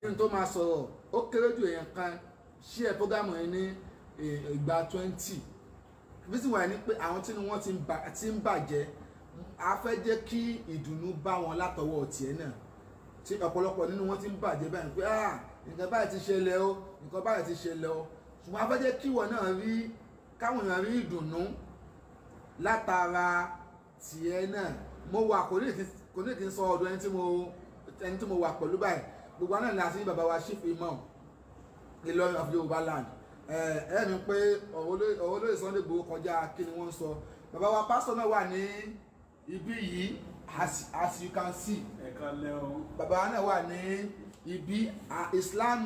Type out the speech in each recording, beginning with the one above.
Kí n tó máa sọ̀rọ̀, ó kéré jù, èèyàn kan share program yẹn ní ìgbà 20. Reason why ni pé àwọn tí wọ́n ti ń bàjẹ́, a fẹ́ jẹ́ kí ìdùnnú bá wọn látọwọ́ tiẹ̀ náà, tí ọ̀pọ̀lọpọ̀ nínú wọn ti ń bàjẹ́ báyìí pé, "Ah, nǹkan báyìí ti ṣẹlẹ̀ o, nǹkan báyìí ti ṣẹlẹ̀ o." Ṣùgbọ́n a fẹ́ jẹ́ kí ìwọ náà rí, káwọn èèyàn rí ìdùnnú látara tiẹ̀ náà. Mo wà, kò ní kí n sọ ọ̀dọ̀ ẹni tí mo wà pẹ̀lú báyìí. Gbogbo àná ni àti bàbá wa, Chief Imam Ìlọrin of Yorùbá land. Ẹ ẹ ní pé ọ̀rọ̀ olóyè Sunday Igboho kọjá kí ni wọ́n ń sọ. Bàbá wa pásítọ̀ náà wà ní ibí yìí, as you can see. Ẹ̀ka lẹ́wọ̀n. Bàbá náà wà ní ibi. Islam,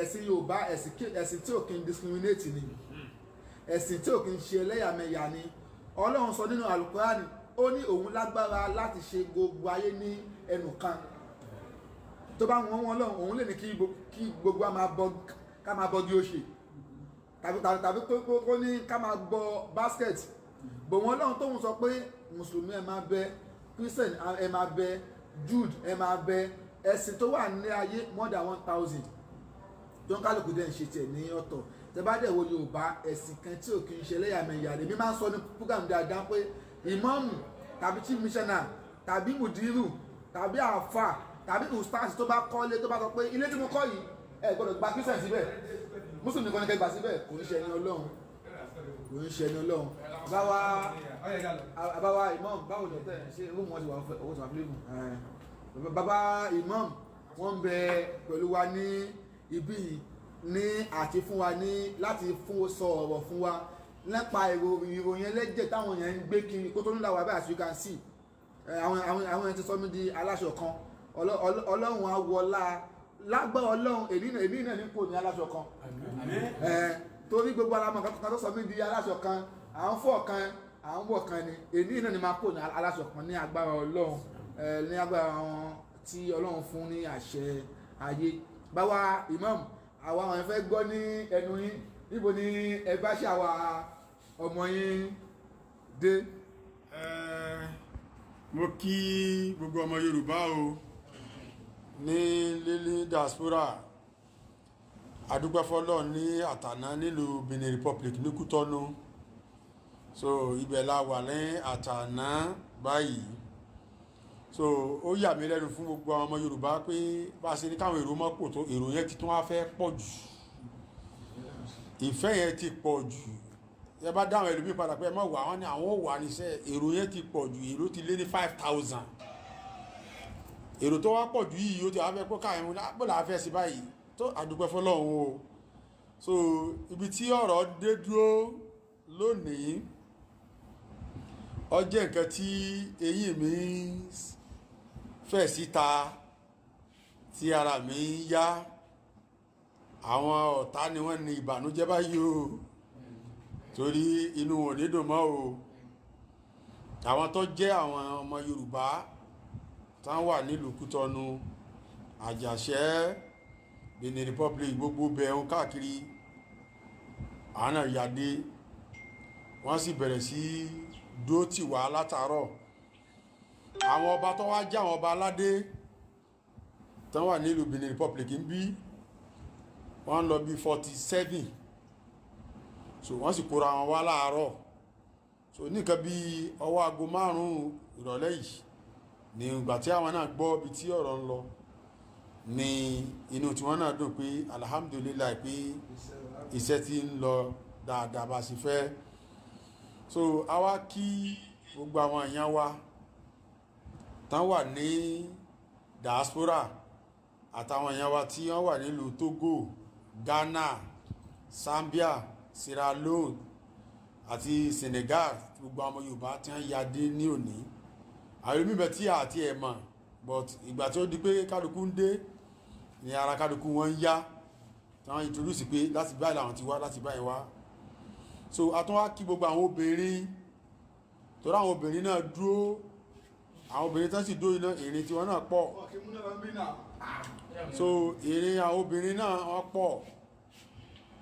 ẹ̀sìn Yorùbá, ẹ̀sìn tí ò kí ń discriminate ni, ẹ̀sìn tí ò kí ń ṣe ẹlẹ́yàmẹ̀yà ni. Ọlọ́run sọ nínú Alukurani, ó ní òun lágbára láti ṣe gbogbo ayé ní ẹnu kan. Tó bá wọn wọn lọ́run, òun lè ní kí gbogbo wa máa bọ, ká máa bọ bí ó ṣe, tàbí kó ní ká máa bọ basket bò wọ́n. Lọ́run tóun sọ pé mùsùlùmí ẹ máa bẹ, Christian ẹ máa bẹ, Jude ẹ máa bẹ. Ẹ̀sìn tó wà ní ayé more than 1,000, tó ń kálukú dẹ̀ ń ṣe tiẹ̀ ní ọ̀tọ̀. Tẹ bá dẹ̀ wo Yorùbá, ẹ̀sìn kan tí ò kì í ṣe ẹlẹ́yàmẹ̀yà. Èmi máa ń sọ ní program dáadáa pé ìmáàmù tàbí chief missioner tàbí mùdírù tàbí àáfà tàbí ustaz tó bá kọ́lé, tó bá sọ pé, "Ilé tí mo kọ́ yìí, ẹ gbọ́dọ̀ gba Christian síbẹ̀, Muslim nìkan ní kẹ́ gbà síbẹ̀," kò ń ṣe ẹni Ọlọ́run, kò ń ṣe ẹni Ọlọ́run. Báwa bàbá imam, báwo ni ọ̀tẹ̀ ṣe room wọn ti wà, owó ti wà fílẹ̀mù. Bàbá imam, wọ́n ń bẹ pẹ̀lú wa ní ibí yìí ní àti fún wa ní láti fún sọ ọ̀rọ̀ fún wa nípa ìròyìn ẹlẹ́jẹ̀ táwọn èèyàn ń gbé kiri kó tó ń là wá báyìí. As you can see, àwọn èèyàn ti sọ mí di aláṣọ kan. Ọlọ́run á wọlá lágbára Ọlọ́run, èmi náà ní kò ní aláṣọ kan, torí gbogbo alamọ kan tó sọ mí di aláṣọ kan, à ń fọ̀ kan, à ń wọ̀ kan ni. Èmi náà ni máa kò ní aláṣọ kan ní agbára Ọlọ́run, ní agbára wọn tí Ọlọ́run fún ní àṣẹ ayé. Báwa imam, àwa àwọn fẹ́ gbọ́ ní ẹnu yín, níbo ni ẹ bá ṣe àwa ọmọ yín dé? Mo kí gbogbo ọmọ Yorùbá o ní lílí diaspora. Adúpẹ́ ní àtàná nílùú Benin Republic ní Kútọ́nù. So ibẹ̀ la wà ní àtàná báyìí. So ó yà mí lẹ́nu fún gbogbo àwọn ọmọ Yorùbá pé bá a ṣe ní káwọn èrò mọ́ pò tó, èrò yẹn ti tún wá fẹ́ pọ̀ jù, ìfẹ́ yẹn ti pọ̀ jù. Ẹ bá dáhùn ẹlòmíì padà pé ẹ má wà, wọ́n ní àwọn ò wà níṣẹ́. Èrò yẹn ti pọ̀ jù, èrò ti lé ní 5,000. Èrò tó wá pọ̀ jù yìí, ó ti wá fẹ́ pé káyọ̀ bó la fẹ́ sí báyìí tó. Àdúpẹ́ fọlọ́run o. So ibi tí ọ̀rọ̀ dé dúró lónìí, ó jẹ́ nǹkan tí eyín mi fẹ̀ síta, tí ara mi ń yá. Àwọn ọ̀tá ni wọ́n ní ìbànújẹ́ báyìí o, torí inú wọn ò ní dùn mọ́ o. Àwọn tó jẹ́ àwọn ọmọ Yorùbá tán wà nílùú Kútọ́nù, Àjàṣẹ́, Benin Republic, gbogbo bẹ̀rùn káàkiri, àwọn náà yàdé, wọ́n sì bẹ̀rẹ̀ sí dúró tì wá látàárọ̀. Àwọn ọba tó wá jẹ́ àwọn ọba aládé tán wà nílùú Benin Republic ń bí, wọ́n lọ bí 47. So wọ́n sì kóra wọn wá láàárọ̀. So ní nǹkan bí ọwọ́ aago 5 ìrọ̀lẹ́ yìí ní ìgbà tí àwọn náà gbọ́ ibi tí ọ̀rọ̀ ń lọ, ní inú tiwọn náà dùn pé alhamdulillahi, pé iṣẹ́ ti ń lọ dáadáa bá sì fẹ́. So a wá kí gbogbo àwọn èèyàn wa tán wà ní diaspora àtàwọn èèyàn wa tí wọ́n wà nílùú Togo, Ghana, Zambia, Sierra Leone àti Senegal, gbogbo àwọn Yorùbá tí wọ́n ya dé ní òní. Àwọn mímẹ tí àti ẹ̀ mọ̀, but ìgbà tí ó di pé kálukú ń dé ní ara kálukú wọn ń yá, tí wọ́n introduce pé láti báyìí làwọn ti wá, láti báyìí wá. So a tún wá kí gbogbo àwọn obìnrin, torí àwọn obìnrin náà dúró. Àwọn obìnrin tán sì dúró iná, ìrìn tiwọn náà pọ̀. So ìrìn àwọn obìnrin náà wọ́n pọ̀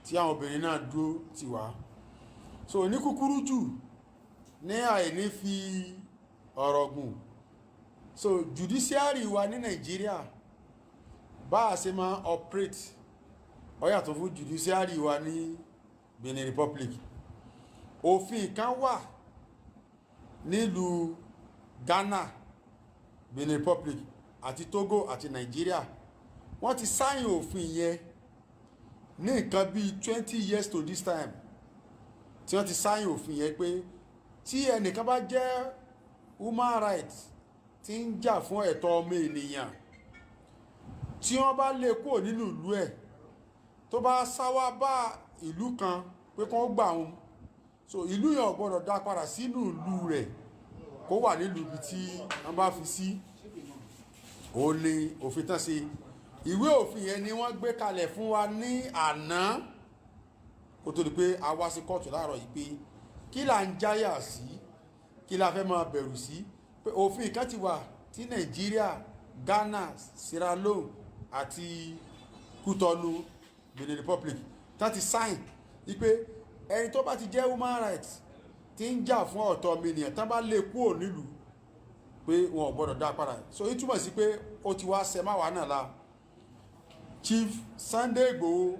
tí àwọn obìnrin náà dúró tì wá. So ní kúkúrú jù, ní àìní fi ọ̀rọ̀ gùn, so judiciary wa ní Nàìjíríà, Bá a ṣe máa operate ó yàtọ̀ fún judiciary wa ní Benin Republic. Òfin kan wà nílùú Ghana, Benin Republic àti Togo àti Nàìjíríà. Wọ́n ti sign òfin yẹn ní nǹkan bíi 20 years to this time tí wọ́n ti sign òfin yẹn, pé tí ẹnìkan bá jẹ́ human rights tí ń jà fún ẹ̀tọ́ ọmọ ènìyàn, tí wọ́n bá lé kúrò nínú ìlú ẹ̀, tó bá sáwá bá ìlú kan pé kí wọ́n gbà wọn, so ìlú yẹn ò gbọ́dọ̀ dá padà sínú ìlú rẹ̀, kó wà nílùú ibi tí wọ́n bá fi sí. Òun ni òfin tán ṣe. Ìwé òfin yẹn ni wọ́n gbé kalẹ̀ fún wa ní àná, kó tó di pé a wá sí kóòtù láàárọ̀ yìí, pé kí là ń jáyà sí, kí la fẹ́ máa bẹ̀rù sí, pé òfin kan ti wà tí Nàìjíríà, Ghana, Sierra Leone àti Kútọ́nù, Benin Republic tá ti sign, wípé ẹni tó bá ti jẹ́ human rights tí ń jà fún ọ̀tọ̀ ọmọnìyàn, tán bá lè kúrò nílùú, pé wọn ò gbọ́dọ̀ dá padà. So ó túmọ̀ sí pé ó ti wá ṣẹ máwa náà la. Chief Sunday Igboho,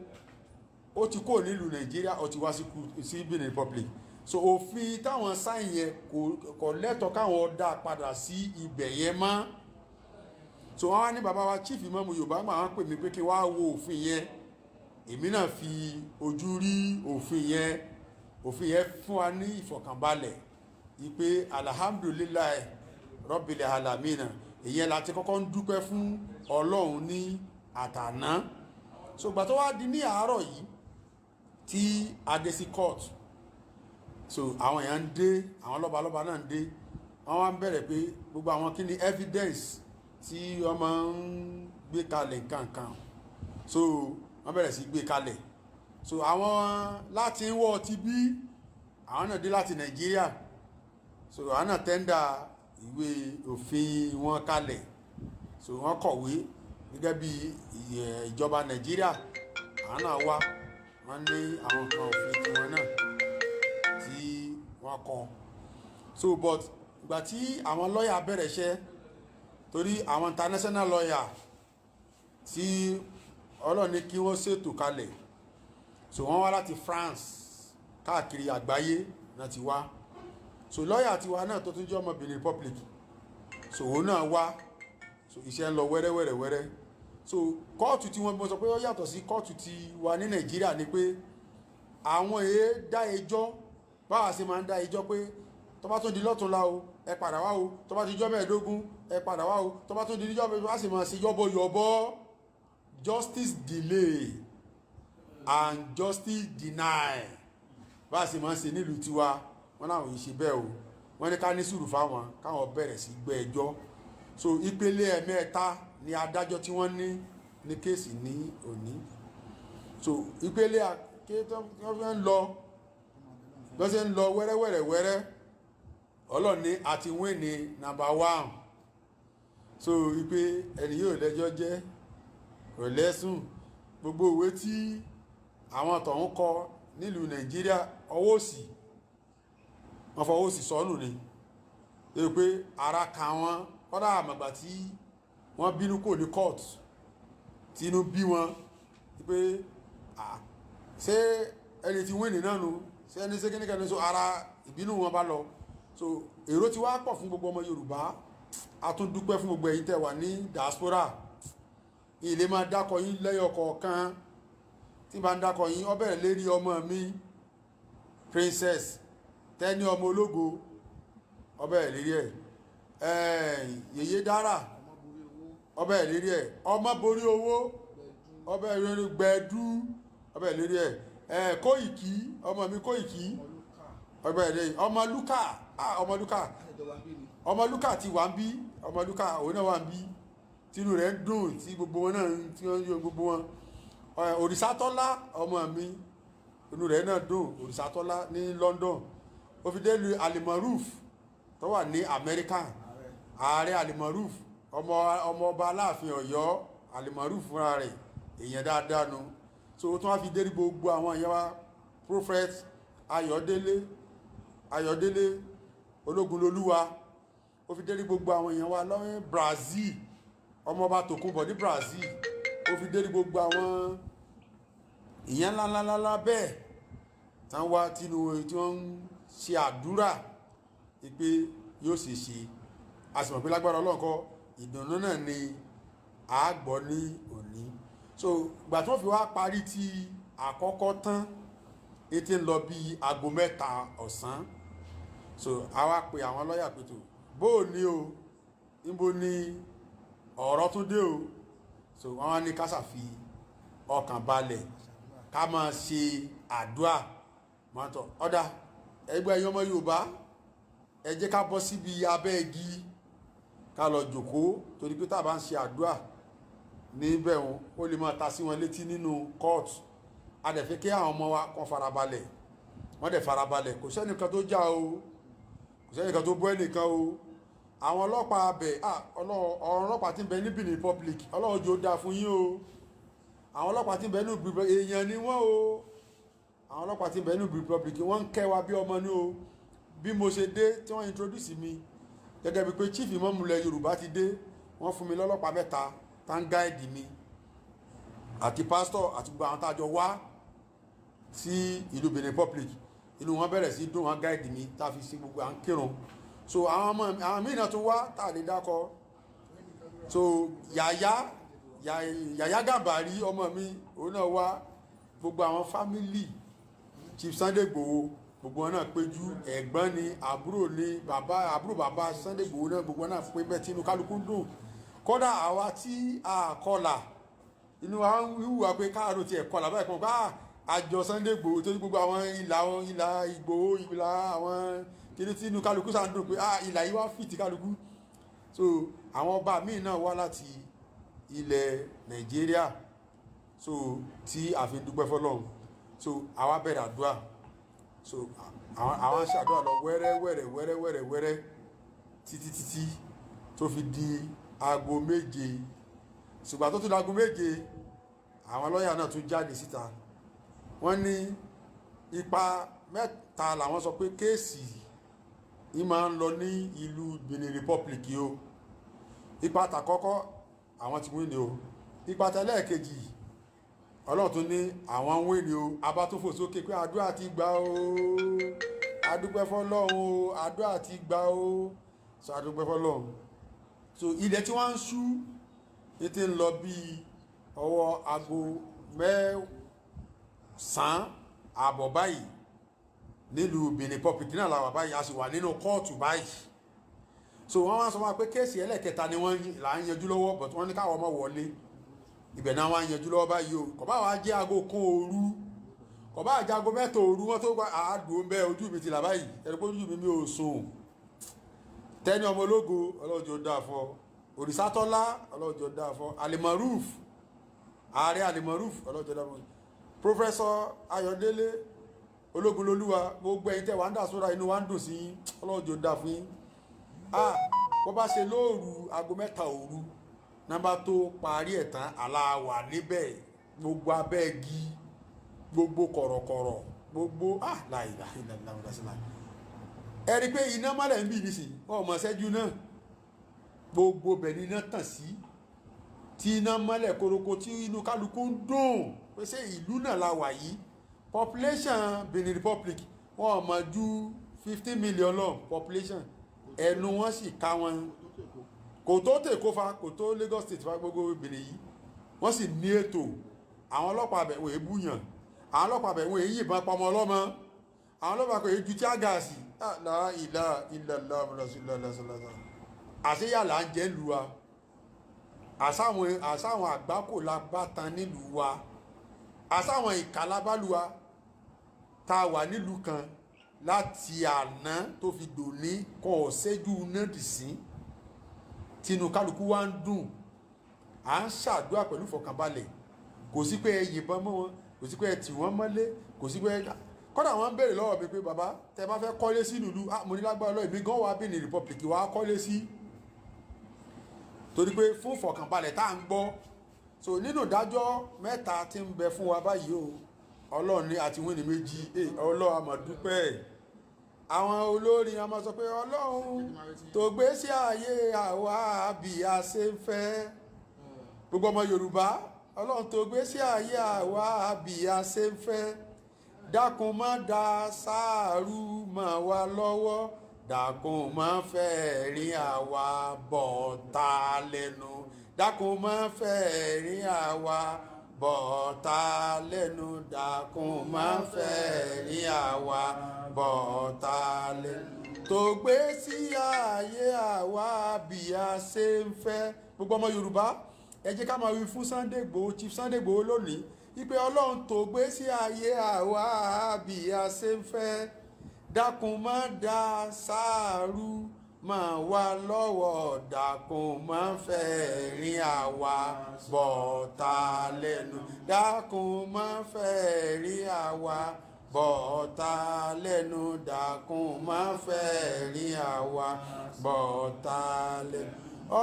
ó ti kúrò nílùú Nàìjíríà, ó ti wá sí Benin Republic. So òfin táwọn sign yẹn kò lẹ́tọ̀ọ́ káwọn dá padà sí ibẹ̀ yẹn mọ́. So wọ́n wá ní bàbá wa Chief Imam Yorùbá gbà, wọ́n pè mí pé kí wá wo òfin yẹn. Èmi náà fi ojú rí òfin yẹn. Òfin yẹn fún wa ní ìfọ̀kànbalẹ̀ ìpè alhamdulillahi rabbil alamina. Ìyẹn láti kọ́kọ́ ń dúpẹ́ fún Ọlọ́run ní àtàná. So gbà tó wá di ní àárọ̀ yìí tí a dé sí court, so àwọn èèyàn ń dé, àwọn lọ́balọ́ba náà ń dé. Wọ́n wá ń bẹ̀rẹ̀ pé gbogbo àwọn kí ni evidence tí wọ́n máa ń gbé kalẹ̀ nǹkankan. So wọ́n bẹ̀rẹ̀ sí gbé kalẹ̀. So àwọn láti ń wọ́ ti bí àwọn náà dé láti Nàìjíríà, so àwọn náà tender ìwé òfin wọn kalẹ̀. So wọ́n kọ̀wé gẹ́gẹ́ bí ìjọba Nàìjíríà. Àwọn náà wá, wọ́n ní àwọn nǹkan òfin tiwọn náà tí wọ́n kọ. So but ìgbà tí àwọn lọ́ọ̀yà bẹ̀rẹ̀ iṣẹ́, torí àwọn international lawyer tí Ọlọ́run ní kí wọ́n ṣètò kalẹ̀, so wọ́n wá láti France, káàkiri àgbáyé náà ti wá. So lọ́ọ̀yà tiwa náà tó tún jẹ́ ọmọ Benin Republic, so òun náà wá. So iṣẹ́ ń lọ wẹ́rẹ́wẹ́rẹ́wẹ́rẹ́. So kóòtù tí wọ́n sọ pé ó yàtọ̀ sí kóòtù tí wà ní Nàìjíríà ni pé àwọn èé dá ẹjọ́ báwa ṣe máa ń dá ẹjọ́, pé tó bá tún di lọ́túnla o, ẹ padà wá o, tó bá ti jọ́ 15, ẹ padà wá o, tó bá tún di níjọ́ 15, wá sì máa ṣe yọ́bọ̀yọ̀bọ̀. Justice delay and justice deny, bá a ṣe máa ń ṣe nílùú tiwa. Wọn làwọn yìí ṣe bẹ́ẹ̀ o. Wọ́n ní ká ní sùúrù fáwọn káwọn bẹ̀rẹ̀ sí gbé ẹjọ́. So ìpele ẹ̀mẹ́ta ni adájọ́ tí wọ́n ní ní case ní òní. So ìpele ké tó wọ́n fi ń lọ bọ́n ṣe ń lọ wẹ́rẹ́wẹ́rẹ́wẹ́rẹ́, Ọlọ́run ní àti win ní number one. So ìpè ẹni yóò lẹ́jọ́ jẹ́ kò lẹ́sùn. Gbogbo ìwé tí àwọn tọ̀hún kọ nílùú Nàìjíríà, ọwọ́ òsì wọ́n fọwọ́ òsì sọ́nù ni. Tó pé ara ka wọn kọ́dà, àmọ̀gbà tí wọ́n bínú kò ní court, tí inú bí wọn pé ṣé ẹni tí win náà nu, ṣé ẹni ṣé kíníkan ní. So ara ìbínú wọn bá lọ. So èrò ti wá pọ̀ fún gbogbo ọmọ Yorùbá. A tún dúpẹ́ fún gbogbo ẹ̀yin tẹ́ wà ní diaspora. Ilé máa dákọ̀ yín lẹ́yọ kọ̀ọ̀kan. Tí bá ń dákọ̀ yín, ó bẹ̀rẹ̀ lérí ọmọ mi, Princess Tẹ́ni ọmọ ológo, ó bẹ̀rẹ̀ lérí ẹ̀. Yèyé Dára, ó bẹ̀rẹ̀ lérí ẹ̀. Ọmọ borí owó, ó bẹ̀rẹ̀ lérí gbẹ̀dú, ó bẹ̀rẹ̀ lérí ẹ̀. Kóìkì, ọmọ mi Kóìkì, ó bẹ̀rẹ̀ lérí ọmọ Lúkà. Ọmọ Lúkà, ọmọ Lúkà ti wà ń bí. Ọmọ Lúkà òun náà wà ń bí, tínú rẹ̀ ń dùn, tí gbogbo wọn náà tí wọ́n ń yọ gbogbo wọn. Òrìṣàtọ́lá, ọmọ mi, inú rẹ̀ náà dùn. Òrìṣàtọ́lá ní London. Ó fi dé lu Alimoruf tó wà ní Amẹ́ríkà, ààrẹ Alimoruf, ọmọ ọmọ ọba Aláàfin Ọ̀yọ́. Alimoruf fúnra rẹ̀, èèyàn dáadáa nu. So ó tún wá fi dé gbogbo àwọn èèyàn wa, Prophet Ayọ̀délé, Ayọ̀délé Ológunlolúwa. Ó fi dé gbogbo àwọn èèyàn wa lọ́wọ́ Brazil, ọmọọba Tòkunbọ̀ ní Brazil. Ó fi dé ní gbogbo àwọn ìyẹn ńláńláńlá bẹ́ẹ̀ tán wá tínú tí wọ́n ń ṣe àdúrà pé yóò sì ṣe. A sì mọ̀ pé lágbára Ọlọ́run kọ́, ìdùnnú náà ni a gbọ́ ní òní. So ìgbà tí wọ́n fi wá parí ti àkọ́kọ́ tán, ètè ń lọ bí aago 3 ọ̀sán. So a wá pe àwọn lọ́ọ̀yà pé tó bó o ní o, níbo ni ọ̀rọ̀ tún dé o? So wọ́n wá ní ká ṣàfi ọkàn balẹ̀, ká máa ṣe àdúrà mọ́tò ọ̀dà. Ẹgbẹ́ ẹ̀yin ọmọ Yorùbá, ẹ jẹ́ ká bọ́ síbi abẹ́ igi, ká lọ jòkóó, torí pé tá a bá ń ṣe àdúrà níbẹ̀, wọn ó lè máa ta sí wọn létí nínú kóòtù. A dẹ̀ fẹ́ kí àwọn ọmọ wa kàn farabalẹ̀. Wọ́n dẹ̀ farabalẹ̀. Kò sẹ́nìkan tó já o, kò sẹ́nìkan tó bọ́ ẹnìkan o. Àwọn ọlọ́pàá abẹ, ọlọ́pàá tí ń bẹ ní Benin Republic, Ọlọ́run jọ̀ọ́ dáa fún yín o. Àwọn ọlọ́pàá tí ń bẹ ní Benin Republic, èèyàn ni wọ́n o. Àwọn ọlọ́pàá tí ń bẹ ní Benin Republic, wọ́n ń kẹ́ wa bí ọmọ ní o. Bí mo ṣe dé tí wọ́n introduce mi gẹ́gẹ́ bí pé chief imam ilẹ̀ Yorùbá ti dé, wọ́n fún mi lọ́lọ́pàá mẹ́ta tá ń guide mi àti pásítọ̀ àti gbogbo àwọn tá a jọ wá sí ìlú Benin Republic. Inú wọn bẹ̀rẹ̀ sí dùn, wọn guide mi tá a fi ṣe gbogbo à ń kírun. So àwọn ọmọ àwọn míì náà tún wá tá a lè dákọ. So yàyà yàyà Gàmbàrí, ọmọ mi, òun náà wá. Gbogbo àwọn family Chief Sunday Igboho, gbogbo wọn náà péjú. Ẹ̀gbọ́n ni, àbúrò ni, bàbá, àbúrò bàbá Sunday Igboho náà, gbogbo wọn náà pé bẹ́ẹ̀ tí inú kálukú ń dùn. Kódà àwa tí a kọlà, inú wa ń wíwà pé káàró tiẹ̀ kọlà báyìí kan bá àjọ Sunday Igboho, tó ní gbogbo àwọn ìlà, àwọn ìlà Ìgbòho, ìlà àwọn kiri, tí inú kálukú sáà ń dùn pé ah, ìlà yìí wá fìtì kálukú. So àwọn ọba míì náà wá láti ilẹ̀ Nàìjíríà, so tí a fi dúpẹ́ fọ́lọ́run. So àwa bẹ̀rẹ̀ àdúrà. So àwọn ṣàdúrà lọ wẹ́rẹ́ wẹ́rẹ́ wẹ́rẹ́ wẹ́rẹ́ wẹ́rẹ́ títí títí tó fi di aago 7. Ṣùgbọ́n tó tún di aago 7, àwọn lọ́ọ̀yà náà tún jáde síta. Wọ́n ní ipa mẹ́ta làwọn sọ pé case yìí máa ń lọ ní ìlú Benin Republic yìí o. Ipa tàkọ́kọ́, àwọn ti win ni o. Ipa tẹlẹ́ẹ̀kejì, Ọlọ́run tún ní àwọn ń win ni o. Abá tún fò sókè pé àdúrà ti gbà o, adúpẹ́ fọ́lọ́run o, àdúrà ti gbà o. So adúpẹ́ fọ́lọ́run. So ilẹ̀ tí wọ́n ń ṣú ní ti ń lọ bíi ọwọ́ aago 9:30 báyìí nílùú Benin Republic náà la wà báyìí. A sì wà nínú kóòtù báyìí. So wọ́n wá sọ wá pé case ẹlẹ́kẹta ni wọ́n là ń yanjú lọ́wọ́, but wọ́n ní káwọn ọmọ wọlé. Ibẹ̀ náà wọ́n á yanjú lọ́wọ́ báyìí o. Kò bá wa jẹ́ aago 1 òru, kò bá jẹ́ aago 3 òru, wọ́n tó gba àádùn bẹ́ẹ̀. Ojú mi ti là báyìí, ẹni pé ojú mi mi ò sùn. Tẹ́ni ọmọ ológo, Ọlọ́run jọ̀ọ́ dáa fún ọ. Òrìṣàtọ́lá, Ọlọ́run jọ̀ọ́ dáa fún ọ. Alimoruf, ààrẹ Alimoruf, Ọlọ́run jọ̀ọ́ dáa fún ọ. Professor Ayọ̀délé Ológunlolúwa, gbogbo ẹ̀yin tẹ́ wà ń dà sóra, inú wa ń dùn sí yín. Ọlọ́run jọ̀ọ́ dáa fún yín. Ah, bó bá ṣe lóòru aago 3 òru nọ́mbà tó parí ẹ̀ tán, àlà wà níbẹ̀, gbogbo abẹ́ igi, gbogbo kọ̀rọ̀kọ̀rọ̀, gbogbo ah, láì láì láì láì láì. Ẹ rí i pé iná mọ́lẹ̀ ń bì nísìnyí, wọn ò mọ̀ ṣẹ́jú náà. Gbogbo bẹ̀ ni iná tàn sí, tí iná mọ́lẹ̀ koroko, tí inú kálukú ń dùn pé ṣé ìlú náà la wà yìí? Population Benin Republic, wọn ò mọ̀ ju 15 million lọ population. Ẹnu wọn sì ká wọn, kò tó tèkó fa, kò tó Lagos State fa. Gbogbo Benin yìí, wọ́n sì ní ètò. Àwọn ọlọ́pàá abẹ̀ wọ́n èébú yàn, àwọn ọlọ́pàá abẹ̀ wọ́n èyí yìnbọn pọmọ ọlọ́mọ, àwọn ọlọ́pàá kò èyí ju tear gas. La ilaha illallah rasulullah. Àṣeyà là ń jẹ́ lu wa, àṣàwọn àgbákò la bá tan nílùú wa, àṣàwọn ìkà la bá lu wa. Tá a wà nílùú kan láti àná tó fi dòní, kọ́ ọ̀ ṣẹ́jú náà dì sí, tinú kálukú wa ń dùn, à ń ṣàdúrà pẹ̀lú ìfọ̀kànbalẹ̀. Kò sí pé ẹ yìnbọn mọ́ wọn, kò sí pé ẹ tì wọ́n mọ́lé, kò sí pé kọ́dà wọ́n ń béèrè lọ́wọ́ mi pé, bàbá, tẹ bá fẹ́ kọ́lé sí ìlú, ah, mo ní lágbára lọ́wọ́, èmi gan wà Benin Republic wà á kọ́lé sí, torí pé fún ìfọ̀kànbalẹ̀ tá à ń gbọ́. So nínú ìdájọ́ mẹ́ta tí ń bẹ fún wa báyìí o, Ọlọ́run ní àti win méjì. Ọlọ́run, a máa dúpẹ́. Àwọn olórin a máa sọ pé Ọlọ́run tó gbé sí ayé àwa bí a ṣe ń fẹ́. Gbogbo ọmọ Yorùbá, Ọlọ́run tó gbé sí ayé àwa bí a ṣe ń fẹ́, dákun má da sáàrú mọ́ wa lọ́wọ́, dákun má fẹ́ rin àwa bọ̀ ta lẹ́nu, dákun má fẹ́ rin àwa bọ̀ ta lẹ́nu, dákun má fẹ́ rin àwa bọ̀ ta lẹ́nu, tó gbé sí ayé àwa bí a ṣe ń fẹ́. Gbogbo ọmọ Yorùbá, ẹ jẹ́ ká máa wí fún Sunday Igboho, Chief Sunday Igboho lónìí wípé Ọlọ́run tó gbé sí ayé àwa bí a ṣe ń fẹ́, dákun má da sáàrú mọ́ wa lọ́wọ́, dákun má fẹ́ rin àwa bọ̀ ta lẹ́nu, dákun má fẹ́ rin àwa bọ̀ ta lẹ́nu, dákun má fẹ́ rin àwa bọ̀ ta lẹ́nu.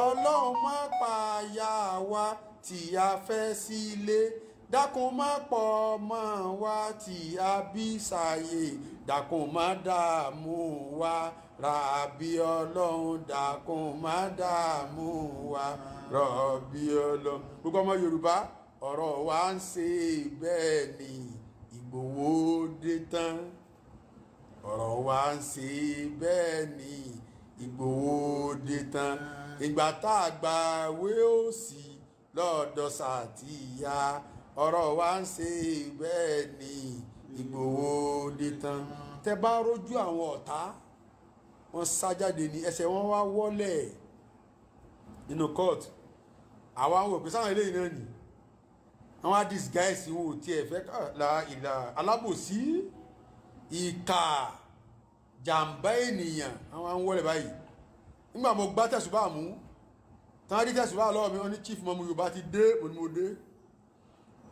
Ọlọ́run má pààyà wa tí a fẹ́ sílé, dákun má pọ̀ mọ́ wa tí a bí sáyé, dákun má dààmú wa ràbí Ọlọ́run, dákun má dààmú wa rọ̀bí Ọlọ́run. Gbogbo ọmọ Yorùbá, ọ̀rọ̀ wa ń ṣe bẹ́ẹ̀ ni Ìgbòho dé tán. Ọ̀rọ̀ wa ń ṣe bẹ́ẹ̀ ni Ìgbòho dé tán. Ìgbà tá a gbà wé òsì lọ́dọ̀ sàtìyà, ọ̀rọ̀ wa ń ṣe bẹ́ẹ̀ ni Ìgbòho dé tán. Tẹ bá rójú àwọn ọ̀tá, wọ́n sá jáde ní ẹsẹ̀ wọn wá wọ́lẹ̀ nínú court. Àwa ń wò pé sáwọn eléyìí náà nì àwọn á disguise wọn, ò tiẹ̀ fẹ́ la ìlà alábòsí, ìkà, jàǹbá ènìyàn. Àwọn á ń wọlé báyìí. Nígbà mo gbá tẹ̀sùbá mú tán, rí tẹ̀sùbá lọ́wọ́ mi, wọ́n ní Chief Mọ́mú Yorùbá ti dé. Mo ní mo dé.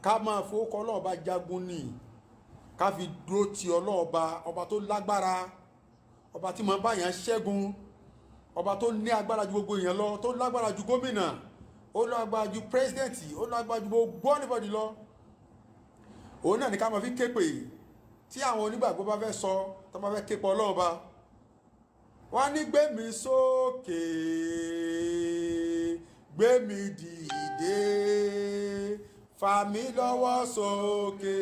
Ká máa fowókọ́ ọlọ́ọ̀ba jagun ni, ká fi dúró ti ọlọ́ọ̀ba, ọba tó lágbára, ọba tí mo bá yàn ṣẹ́gun, ọba tó ní agbára ju gbogbo èèyàn lọ, tó lágbára ju gómìnà, ó lágbára ju president, ó lágbára ju gbogbo anybody lọ. Òun náà ní ká máa fi ké pè. Tí àwọn onígbàgbọ́ bá fẹ́ sọ, tó bá fẹ́ ké pe Ọlọ́run bá wọ́n ní, "Gbé mi sókè, gbé mi dìde, fà mí lọ́wọ́ sókè,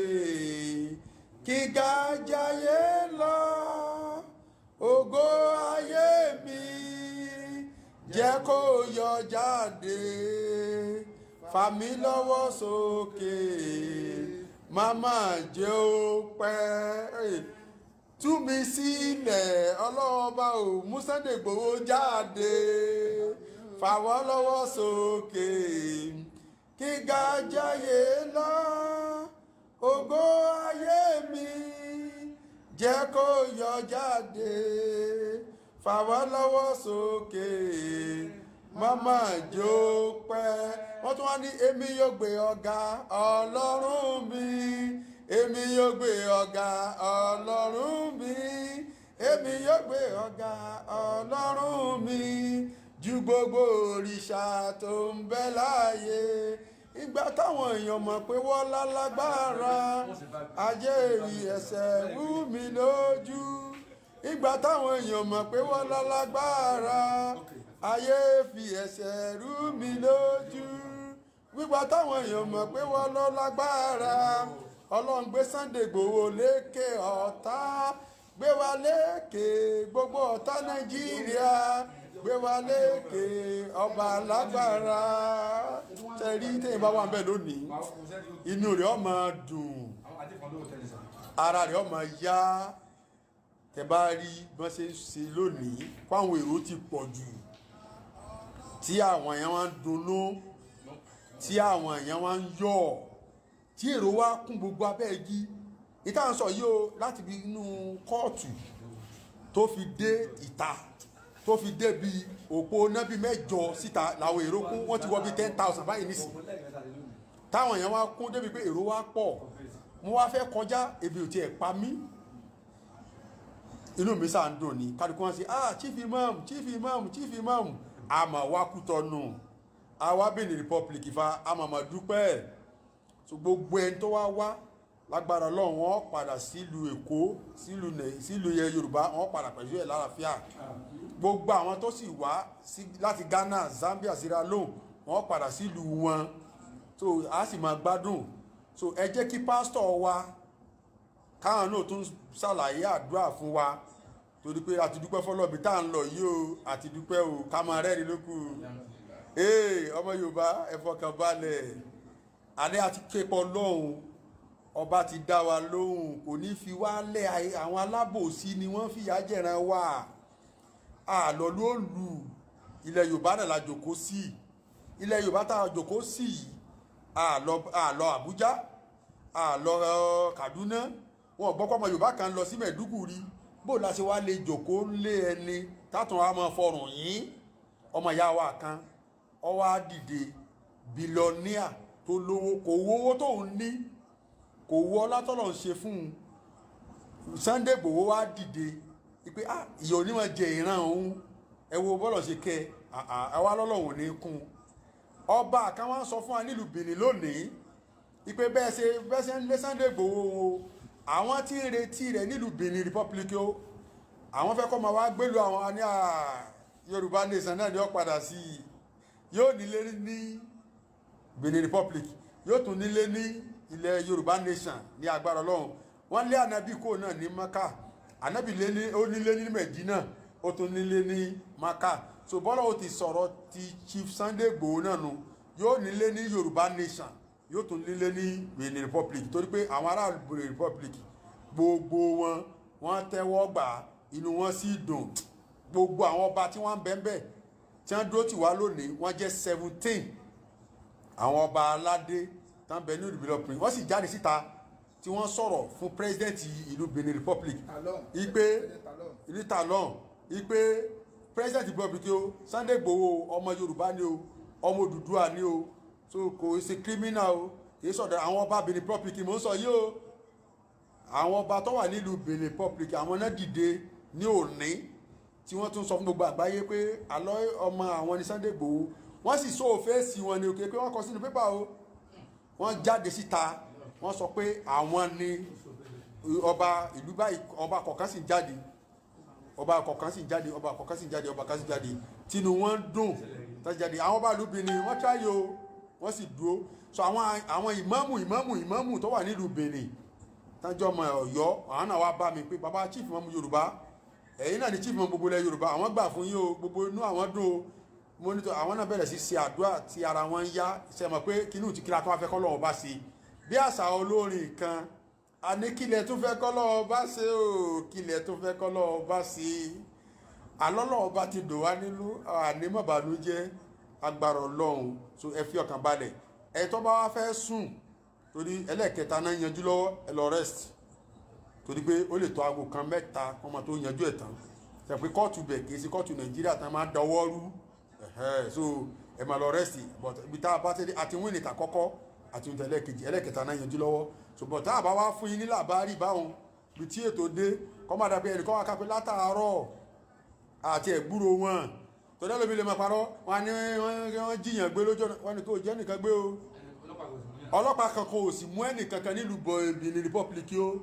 kí gàjáyé lọ, ògo ayé mi jẹ́ kó yọ jáde, fà mí lọ́wọ́ sókè, màmá jẹ́ ó pẹ́, tú mi sílẹ̀." Ọlọ́run ọba ò mú Sunday Igboho jáde, fà wọ́n lọ́wọ́ sókè, kí gàjáyé lọ, ògo ayé mi jẹ́ kó yọ jáde, fà wọ́n lọ́wọ́ sókè, màmá jó pẹ́. Wọ́n tún wá ní, "Èmi yóò gbé ọ̀gá Ọlọ́run mi, èmi yóò gbé ọ̀gá Ọlọ́run mi, èmi yóò gbé ọ̀gá Ọlọ́run mi ju gbogbo òrìṣà tó ń bẹ láàyè." Ìgbà táwọn èèyàn mọ̀ pé wọ́n lálágbára, ajé rí ẹsẹ̀ wú mi lójú. Ìgbà táwọn èèyàn mọ̀ pé wọ́n lálágbára, ayé fi ẹsẹ̀ rú mi lójú. Gbígbà táwọn èèyàn mọ̀ pé wọ́n lọ lágbára, Ọlọ́run gbé Sunday Igboho lékè ọ̀tá, gbé wa lékè gbogbo ọ̀tá Nàìjíríà, gbé wa lékè ọba lágbára. Tẹ̀rí tẹ̀yìn bá wà ń bẹ̀ lónìí, inú rẹ̀ ó máa dùn, ara rẹ̀ ó máa yá. Tẹ bá rí bí wọ́n ṣe ń ṣe lónìí, fáwọn èrò ti pọ̀ jù, tí àwọn èèyàn wá ń dunnú, tí àwọn èèyàn wá ń yọ̀, tí èrò wá kún gbogbo abẹ́ igi ìta ń sọ yìí o, láti bí inú kóòtù tó fi dé ìta, tó fi dé bí òpó nábì mẹ́jọ síta làwọn èrò kún. Wọ́n ti wọ bí 10,000 báyìí nísìn, táwọn èèyàn wá kún débi pé èrò wá pọ̀. Mo wá fẹ́ kọjá, ebi ò tiẹ̀ pa mí, inú mi sáà ń dùn ní. Kálukú wọn sí, "Ah, Chief Imam, Chief Imam, Chief Imam." Àmọ́ wá Kútọ́nù, àwa Benin Republic fa àmàmà dúpẹ́. So gbogbo ẹni tó wá wá, lágbára Ọlọ́run, wọn padà sílùú Èkó, sílùú yẹ Yorùbá, wọn padà pẹ̀lú ẹ̀ lálàáfíà. Gbogbo àwọn tó sì wá láti Ghana, Zambia, Sierra Leone, wọn padà sílùú wọn. So a sì máa gbádùn. So ẹ jẹ́ kí pásítọ̀ wa káwọn náà tún ṣàlàyé àdúrà fún wa, torí pé a ti dúpẹ́ fọlọ́bì tá à ń lọ yìí o. A ti dúpẹ́ o, ká máa rẹ́rìn lókù. Ee, ọmọ Yorùbá, ẹ fọkàn balẹ̀. Alẹ́ àti képọ̀ lọ́hùn, ọba ti dá wa lóhùn, kò ní fi wá lẹ̀. Àwọn alábòsí ni wọ́n fìyà jẹ̀ràn wa. Àlọ́ ló lù ilẹ̀ Yorùbá náà la jòkó sí. Ilẹ̀ Yorùbá tá a jòkó sí yìí, àlọ́ àlọ́ Àbújá, àlọ́ Kaduna, wọn ò gbọ́ pé ọmọ Yorùbá kan lọ sí Maiduguri. Bó la ṣe wá lè jòkó lé ẹni tátùn wa máa fọrùn yín? Ọmọ ìyá wa kan ó wá dìde, billionaire tó lówó, kò wo owó tóun ní, kò wo ọlá tọ́lọ̀ ń ṣe fún un. Sunday Igboho wá dìde pé, ah, ìyà onímọ̀ jẹ ìran òun. Ẹ wo bọ́lọ̀ ṣe kẹ ẹ wá lọ́lọ́hùn ní kún. Ọba kan wá ń sọ fún wa nílùú Benin lónìí ìpè bẹ́ẹ̀ ṣe ń lé Sunday Igboho o, àwọn tí ń retí rẹ̀ nílùú Benin Republic o, àwọn fẹ́ kọ́ máa wá gbélu àwọn ní Yorùbá Nation náà ni ó padà sí i. Yóò nílé ní Benin Republic, yóò tún nílé ní ilẹ̀ Yorùbá Nation ní agbára Ọlọ́run. Wọ́n lé ànábì kò náà ní Maka, ànábì lé ní, ó nílé ní Medina, ó tún nílé ní Maka. So bọ́lá ó ti sọ̀rọ̀ ti Chief Sunday Igboho náà nu, yóò nílé ní Yorùbá Nation, yóò tún nílé ní Benin Republic, torí pé àwọn ará Benin Republic gbogbo wọn, wọ́n tẹ́wọ́ gbà, inú wọn sì dùn. Gbogbo àwọn ọba tí wọ́n ń bẹ ńbẹ̀ tí wọ́n dúró tì wá lónìí, wọ́n jẹ́ 17. Àwọn ọba aládé tán bẹ ní ìlú Benin, wọ́n sì jáde síta tí wọ́n sọ̀rọ̀ fún president ìlú Benin Republic ipe ìlú Talon, ipe president republic o, Sunday Igboho, ọmọ Yorùbá ni o, ọmọ Odùduwà ni o, so kò ṣe criminal o, kì í sọ̀dọ̀. Àwọn ọba Benin Republic mò ń sọ yìí o. Àwọn ọba tó wà nílùú Benin Republic, àwọn náà dìde ní òní tí wọ́n tún sọ fún gbogbo àgbáyé pé àlọ́ ọmọ àwọn ní Sunday Igboho. Wọ́n sì sọ òféèsì wọn ní òkè pé wọ́n kọ sínú pépà o. Wọ́n jáde síta, wọ́n sọ pé àwọn ní ọba ìlú báyìí. Ọba kọ̀ọ̀kan sì ń jáde, ọba kọ̀ọ̀kan sì ń jáde, ọba kọ̀ọ̀kan sì ń jáde, ọba kan sì ń jáde, tinú wọn dùn tó jáde. Àwọn ọba ìlú Benin, wọ́n tíráyè o, wọ́n sì dúró. So àwọn ìmáàmù ìmáàmù ìmáàmù tó wà nílùú Benin tájọ́ ọmọ Ọ̀yọ́, àwọn náà wá bá mi pé, baba chief imam Yorùbá, ẹ̀yin náà ni chief imam gbogbo ilẹ̀ Yorùbá, àwọn gbà fún yín o, gbogbo inú àwọn dùn o. Mo ní tó àwọn náà bẹ̀rẹ̀ sí ṣe àdúrà tí ara wọn ń yá. Ṣe mọ̀ pé kínú ti kíra tó wá fẹ́ kọ́ lọ́wọ́ bá ṣe bí àṣà olórin kan, àní kílẹ̀ tó fẹ́ kọ́ lọ́wọ́ bá ṣe o, kílẹ̀ tó fẹ́ kọ́ lọ́wọ́ bá ṣe. Àlọ́lọ́wọ́ bá ti dùn wá nínú, àní mọ̀bànújẹ́, agbára Ọlọ́run. So ẹ fi ọkàn balẹ̀. Ẹ tó bá wá fẹ́ sùn, torí ẹlẹ́ẹ̀kẹta náà yanjú lọ́wọ́, ẹ lọ rest, torí pé ó lè tó aago kan, mẹ́ta, wọ́n máa tó yanjú ẹ̀ tán. Ṣe pé kóòtù bẹ̀ kì í ṣe kóòtù Nàìjíríà tán máa dọwọ́ rú. So ẹ máa lọ rest. But ibi tá a bá tẹ́lẹ̀ àti win ìta kọ́kọ́ àti win ẹlẹ́ẹ̀kejì, ẹlẹ́ẹ̀kẹta náà yanjú lọ́wọ́. So but tá a bá wá fún yín ní làbárì báwọn ibi tí ètò dé, kọ́ máa dàbí ẹnì kan wá kápẹ́ látàárọ̀ àti ẹ̀gbúrò wọn, tọ́jú ẹlòmí lè máa parọ́ wọn ni wọ́n jiyàn gbé lójú ọ̀nà. Wọn ni kò jẹ́ nìkan gbé o, ọlọ́pàá kankan ò sì mú ẹnì kankan nílùú Benin Republic o.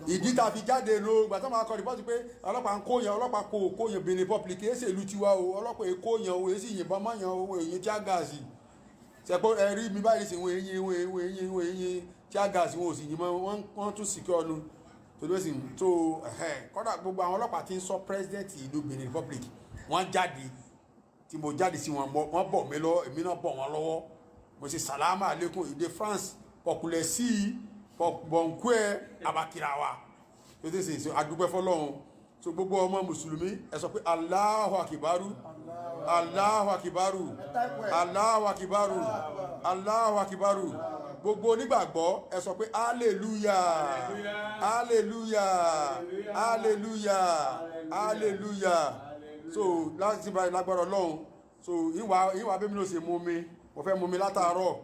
Ìdí tá a fi jáde ló gbà tó máa kọ report pé ọlọ́pàá ń kóyàn, ọlọ́pàá kò kóyàn. Benin Republic èsì ìlú tiwa o. Ọlọ́pàá èkó yàn o, èsì yìnbọn mọ́yàn o, èyí tear gas sẹ́pọ̀ ẹ rí mi báyìí sí, wọ́n eyín wọ́n eyín eyín wọ́n eyín tear gas, wọn ò sì yìnbọn, wọ́n tún sì kí ọnu torí ó sì tó. Kọ́dà gbogbo àwọn ọlọ́pàá tí ń sọ president ìlú Benin Republic, wọ́n jáde tí mo jáde sí wọn, wọ́n bọ̀ mí lọ, èmi náà bọ̀ wọ́n lọ́wọ́. Mo ṣe sàlámà àlékún, èdè France pọ̀kùlẹ̀ sí bọ̀ǹkú ẹ̀ abakirawa tó tẹ̀sí ṣe adúpẹ́ fọlọ́run. So gbogbo ọmọ mùsùlùmí, ẹ sọ pé Allahu akibaru, Allahu akibaru, Allahu akibaru, Allahu akibaru. Gbogbo onígbàgbọ́, ẹ sọ pé hallelujah, hallelujah, hallelujah, hallelujah. So láti báyìí, lágbára Ọlọ́run, so ìwà ìwà bẹ́ẹ̀ mi ló ṣe mú mi, mo fẹ́ mú mi látàárọ̀,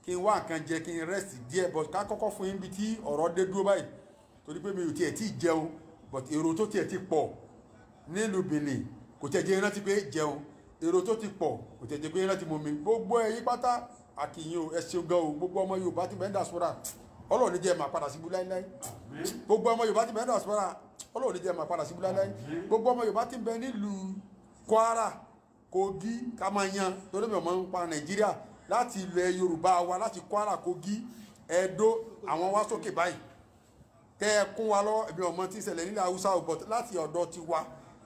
kí n wá nǹkan jẹ, kí n rest díẹ̀. But ká kọ́kọ́ fún yín bí tí ọ̀rọ̀ dé dúró báyìí, torí pé mi ò tiẹ̀ tí ì jẹun, but èrò tó tiẹ̀ ti pọ̀ nílùú Benin kò tiẹ̀ jẹ́ rántí pé jẹun. Èrò tó ti pọ̀ kò tiẹ̀ jẹ́ pé rántí mú mi. Gbogbo ẹ̀yin pátá, àkìyìn o, ẹ ṣeun gan o. Gbogbo ọmọ Yorùbá ti bẹ́ẹ̀ diaspora, Ọlọ́run ní jẹ́ máa padà síbú láíláí. Gbogbo ọmọ Yorùbá ti bẹ́ẹ̀ diaspora, Ọlọ́run ní jẹ́ máa padà síbú láíláí. Gbogbo ọmọ Yorùbá ti bẹ nílùú Kwara, Kogi, ká máa yan, torí mi ò mọ̀ ń pa Nàìjíríà. Láti ilẹ̀ Yorùbá wa, láti Kwara, Kogi, Ẹdó, àwọn wá sókè báyìí, tẹ́ ẹ kún wa lọ́wọ́. Èmi ọmọ tí ń ṣẹlẹ̀ nílẹ̀ Haúsá ò, but láti ọ̀dọ̀ tiwa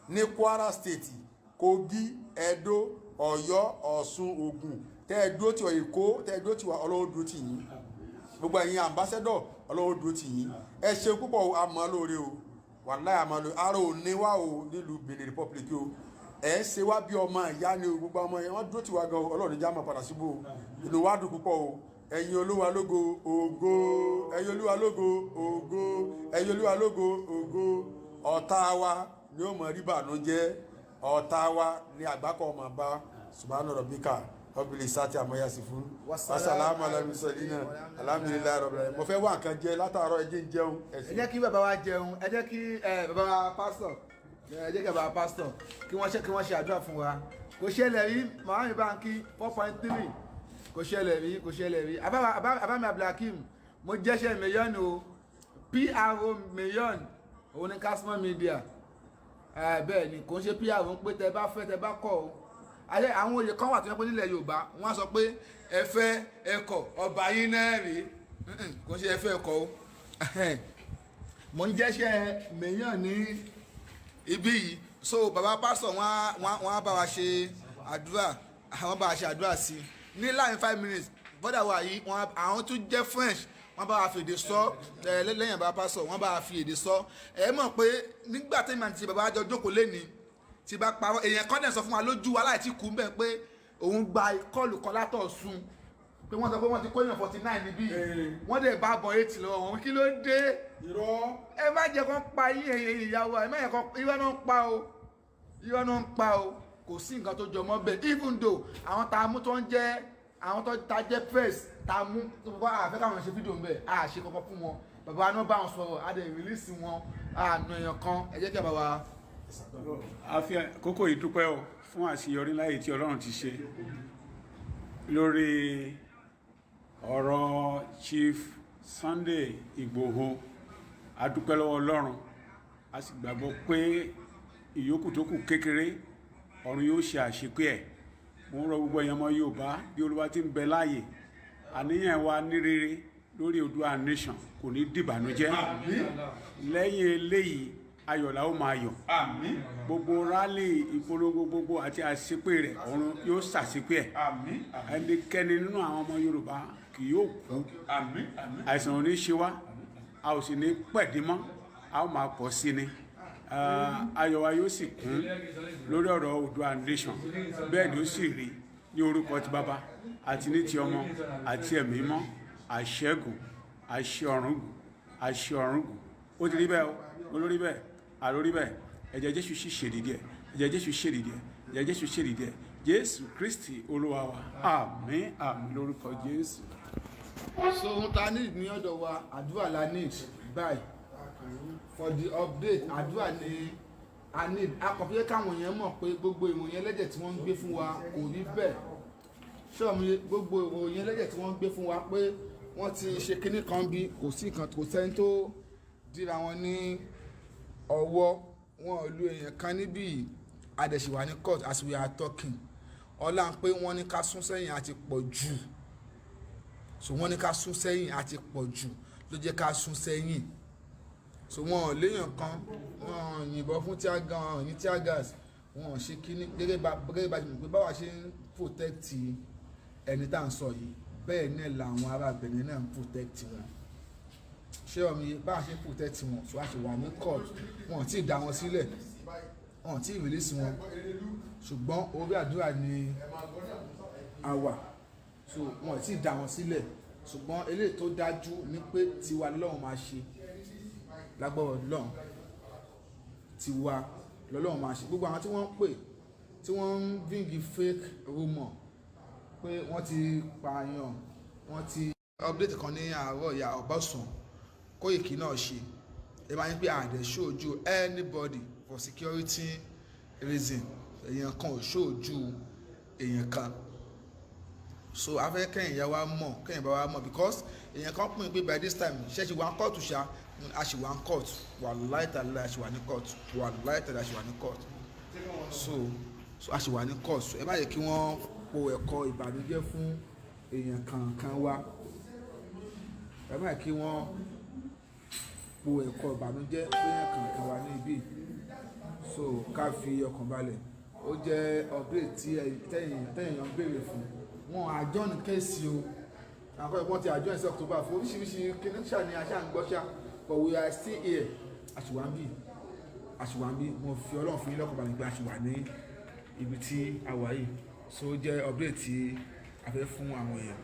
ní Kwara State, Kogi, Ẹdó, Ọ̀yọ́, Ọ̀ṣun, Ògùn, tẹ́ ẹ dúró tì wá, Èkó, tẹ́ ẹ dúró tì wá, Ọlọ́run dúró tì yín. Gbogbo ẹ̀yin ambassador, Ọlọ́run dúró tì yín. Ẹ ṣe púpọ̀, àmọ́ lóore o, wàláhì àmọ́ lóore. Ara ò ní wá o nílùú Benin Republic o. Ẹ ń ṣe wá bí ọmọ ìyá ni o. Gbogbo ọmọ yẹn, wọ́n dúró tì wá gan o. Ọlọ́run já máa padà síbò o. Inú wa dùn púpọ̀ o. Ẹ̀yin Olúwa lógo, ògo! Ẹ̀yin Olúwa lógo, ògo! Ẹ̀yin Olúwa lógo, ògo! Ọ̀tá wa ni ó mọ̀ rí bànújẹ́, ọ̀tá wa ni àgbákò ọmọ bá. Subhana rabbika rabbil izzati amma yasifun, wasalamu ala mursalina, alhamdulillahi rabbil alamin. Mo fẹ́ wá nǹkan jẹ látàárọ̀, ẹ jẹ́ ń jẹun. Ẹ jẹ́ kí bàbá wa jẹun. Ẹ jẹ́ kí bàbá wa pásítọ̀, ẹ jẹ́ kí bàbá wa pásítọ̀ kí wọ́n ṣe àdúrà fún wa. Kò ṣẹlẹ̀ rí. Màmá báńkì 4.3, kò ṣẹlẹ̀ rí, kò ṣẹlẹ̀ rí. Àbámi Abdulhakeem, mo jẹ́ṣẹ́ million o, PRO million òun ni Kasmo Media. Bẹ́ẹ̀ ni, kò ń ṣe PR ń pé tẹ bá fẹ́, tẹ bá kọ̀ o. Ayé àwọn oyè kan wà tó yẹ pé nílẹ̀ Yorùbá, wọ́n á sọ pé ẹ fẹ́, ẹ kọ̀, ọba yín náà rèé. Kò ń ṣe ẹ fẹ́, ẹ kọ̀ o. Mo ń jẹ́ṣẹ́ million ní ibí yìí. So bàbá pásítọ̀, wọ́n á bá wa ṣe àdúrà, àwọn bá wa ṣe àdúrà sí i ní láàrin 5 minutes. Bọ́dà wa yìí, wọ́n àwọn tún jẹ́ French, wọ́n bá wa fi èdè sọ ẹ. Lẹ́yìn bàbá pásítọ̀, wọ́n bá wa fi èdè sọ. Ẹ mọ̀ pé nígbà tí màá ti bàbá jọ jókòó lẹ́ni tí bá parọ́, èèyàn kan dẹ̀ sọ fún wa lójú wa láì tí kú ń bẹ̀ pé òun gba call kan látọ̀sùn pé wọ́n sọ pé wọ́n ti kó èèyàn 49 níbí, wọ́n dẹ̀ bá bọ̀ 8 lọ́wọ́ wọn. Kí ló dé? Irọ́. Ẹ má jẹ́ kó pa yín, ẹ̀yin ìyàwó, ẹ má jẹ́ kó. Irọ́ náà ń pa o, irọ́ náà ń pa o. Kò sí nǹkan tó jọmọ́ bẹ́ẹ̀. Even though àwọn tá a mú tó ń jẹ́ àwọn tó ta jẹ́ press tá a mú tó bá àfẹ́ káwọn ṣe fídíò ń bẹ̀, a ṣe kọ́kọ́ fún wọn. Bàbá wa náà bá wọn sọ̀rọ̀, a dẹ̀ release wọn, a nà èèyàn kan. Ẹ jẹ́ kí bàbá wa. A fi àkókò yìí dúpẹ́ o fún àṣeyọrí láyé tí Ọlọ́run ti ṣe lórí ọ̀rọ̀ Chief Sunday Igboho. A dúpẹ́ lọ́wọ́ Ọlọ́run, a sì gbàgbọ́ pé ìyókù tó kù kékeré, ọ̀run yóò ṣe àṣepé ẹ̀. Mo ń rọ gbogbo èèyàn ọmọ Yorùbá, bí Olúwa ti ń bẹ láàyè, àníyàn wa ní rere lórí Oòduà Nation kò ní dìbànújẹ́. Lẹ́yìn eléyìí, ayọ̀ la ó máa yọ̀. Àmín. Gbogbo rally, ìpolongo gbogbo àti àṣepé rẹ̀, ọ̀run yóò ṣàṣepé ẹ̀. Àmín, àmín. Ẹnikẹ́ni nínú àwọn ọmọ Yorùbá kì yóò kú. Àmín, àmín. Àìsàn ò ní ṣe wá, a ò sì ní pẹ̀dí mọ́, a ó máa pọ̀ sí ni. Ayọ̀ wa yóò sì kún lórí ọ̀rọ̀ Oòduà Nation. Bẹ́ẹ̀ ni ó sì rí ní orúkọ ti Bàbá àti ní ti Ọmọ àti Ẹ̀mí mọ́. Àṣẹ́gun, àṣẹ ọ̀rúngùn, àṣẹ ọ̀rúngùn. Ó ti rí bẹ́ẹ̀ o, olórí bẹ́ẹ̀, àlórí bẹ́ẹ̀. Ẹ̀jẹ̀ Jésù sì ṣèdìdí ẹ̀, ẹ̀jẹ̀ Jésù ṣèdìdí ẹ̀, ẹ̀jẹ̀ Jésù ṣèdìdí ẹ̀. Jésù Kristi Olúwa wa, àmín, àmín lórúkọ Jésù. So ohun tá a need ní ọ̀dọ̀ wa, àdúrà la need báyìí. For the update, àdúrà ni a need. A kàn fi jẹ́ káwọn èèyàn mọ̀ pé gbogbo ìròyìn ẹlẹ́jẹ̀ tí wọ́n ń gbé fún wa kò rí bẹ́ẹ̀. Ṣọ́ọ̀mù, gbogbo ìròyìn ẹlẹ́jẹ̀ tí wọ́n ń gbé fún wa pé wọ́n ti ṣe kinní kan bí, kò sí nǹkan, kò sẹ́ni tó dira wọn ní ọwọ́. Wọn ò lu èèyàn kan níbí yìí. A dẹ̀ ṣì wà ní court as we are talking. Ọlá ń pé wọ́n ní ká sún sẹ́yìn àti pọ̀ jù, so wọ́n ní ká sún sẹ́yìn àti pọ̀ jù ló jẹ́ ká sún sẹ́yìn. So wọn ò léèyàn kan, wọn ò yìnbọn fún tear gun ní tear gas, wọn ò ṣe kíní. Gẹ́gẹ́ bá ṣe mọ̀ pé báwa ṣe ń protect ẹni tá à ń sọ yìí, bẹ́ẹ̀ náà làwọn ará Benin náà ń protect wọn. Ṣé ọmọ yìí báwa ṣe ń protect wọn? So a ṣe wà ní court, wọn ò tí ì dá wọn sílẹ̀, wọn ò tí ì release wọn, ṣùgbọ́n orí àdúrà ni a wà. So wọn ò tí ì dá wọn sílẹ̀, ṣùgbọ́n eléyìí tó dájú ni pé tiwa lọ́lọ́run máa ṣe lágbọ́rọ̀ lọ́hùn, tiwa lọ́lọ́run máa ṣe. Gbogbo àwọn tí wọ́n ń pè, tí wọ́n ń bring fake rumour pé wọ́n ti pààyàn, wọ́n ti update kan ní àárọ̀ ìyá ọ̀bọ̀sùn Kóìkì náà ṣe, ẹ máa ń pè àdẹ ṣojú anybody for security reason. Èèyàn kan ò ṣojú èèyàn kan. So afẹ́ kẹ́yìn ìyá wa mọ̀, kẹ́yìn bá wa mọ̀, because èèyàn kan pín in pé by this time, ṣé ṣe wà ń kóòtù ṣá? A ṣì wà ń kóòtù, wàláhì tàláhì, a ṣì wà ní kóòtù, wàláhì tàláhì, a ṣì wà ní kóòtù. So a ṣì wà ní kóòtù. Ẹ má yẹ kí wọ́n po ẹ̀kọ́ ìbànújẹ́ fún. Èèyàn kankan wa, ẹ má kí wọ́n po ẹ̀kọ́ ìbànújẹ́ fún èèyàn kankan wa ní ibí. So ká fi ọkàn balẹ̀. Ó jẹ́ update tí tẹ́yìn èèyàn ń béèrè fún. Wọn adjourn case o. Àwọn ẹ̀gbọ́n ti adjourn sí October fún oríṣiríṣi connection ni aṣáà ń gbọ́ ṣá, but we are still here. Àṣìwà ń bí, àṣìwà ń bí. Mo fi Ọlọ́run fún yín lọ́kàn balẹ̀ pé àṣìwà ní ibi tí a wà yìí. So ó jẹ́ update tí a fẹ́ fún àwọn èèyàn.